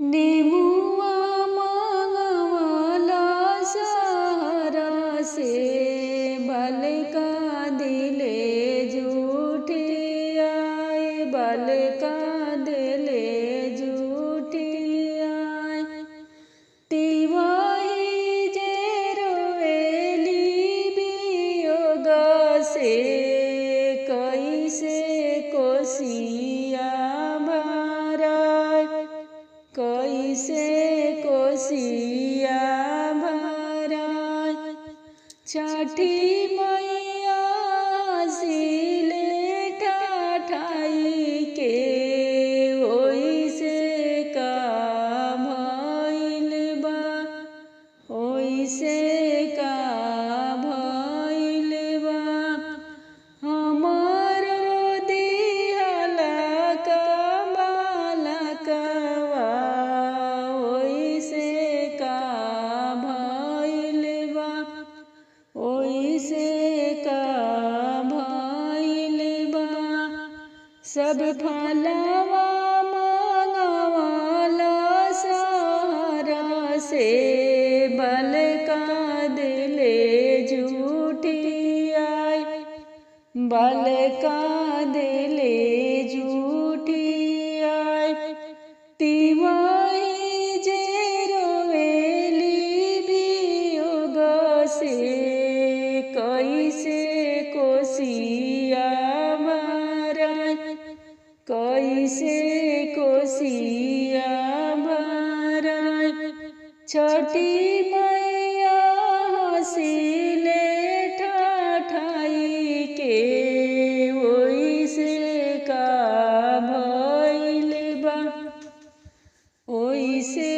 नेमुआ मांगवाला सहारा से बलका दिले झूठे आए, बलका दिले झूठे आए। तिवाही जे रोवेली वियोग से कैसे कोसिया भराय, कैसे कोसिया भराय। छठी मैया सिले ठाठाई के ओइसे का भइल बा, ओइसे का भइल बा। हमारो दिहला का बालकवा ओइसे का भइल बा, ओइसे का भइल बा। सब फलवा मांगवाला सहारा से बलका दिले झूठी आए, बलका दिले झूठी आए। तिवाही जे रोवेली वियोग से कैसे कोसिया भराय, कैसे कोसिया भराय। छठी मैया हँसिले ठाठाई के ओइसे का भइल बा, ओइसे